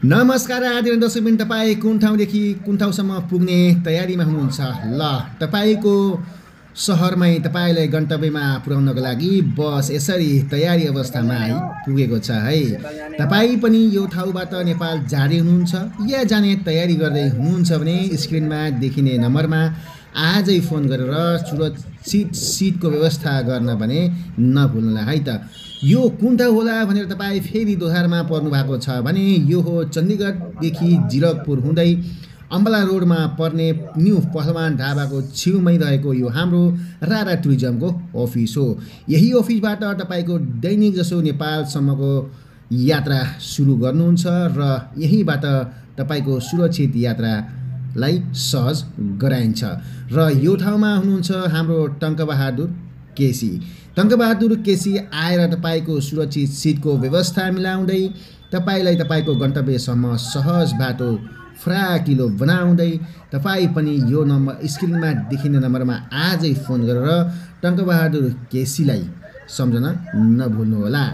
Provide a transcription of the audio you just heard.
नमस्कार आदरणीय दर्शकबिन तपाईँ कुन ठाउँदेखि कुन ठाउँसम्म पुग्ने तयारीमा हुनुहुन्छ ल तपाईँको सहरमै तपाईँलाई गन्तव्यमा पुर्याउनको लागि बस यसरी तयारी अवस्थामा आइपुगेको छ है। तपाईँ पनि यो ठाउँबाट नेपाल जाँदै हुनुहुन्छ या जाने तयारी गर्दै हुनुहुन्छ भने स्क्रिनमा देखिने नम्बरमा आजै फोन गरेर सुरक्षित सिटको व्यवस्था गर्न भने नभुल्नुहोला है त। यो कुन ठाउँ होला भनेर तपाईँ फेरि दोधारमा पर्नु भएको छ भने यो हो चण्डीगढदेखि जिरकपुर हुँदै अम्बला रोडमा पर्ने न्यू पहलवान ढाबाको छेउमै रहेको यो हाम्रो रारा टुरिज्मको अफिस हो। यही अफिसबाट तपाईँको दैनिक जसो नेपालसम्मको यात्रा सुरु गर्नुहुन्छ र यहीँबाट तपाईँको सुरक्षित यात्रालाई सहज गराइन्छ। र यो ठाउँमा हुनुहुन्छ हाम्रो टङ्कबहादुर केसी। टङ्कबहादुर केसी आएर तपाईँको सुरक्षित सिटको व्यवस्था मिलाउँदै तपाईँलाई तपाईँको गन्तव्यसम्म सहज बाटो फराकिलो बनाउँदै तपाईँ पनि यो नम्बर स्क्रिनमा देखिने नम्बरमा आजै फोन गरेर टङ्कबहादुर केसीलाई सम्झन नभुल्नुहोला।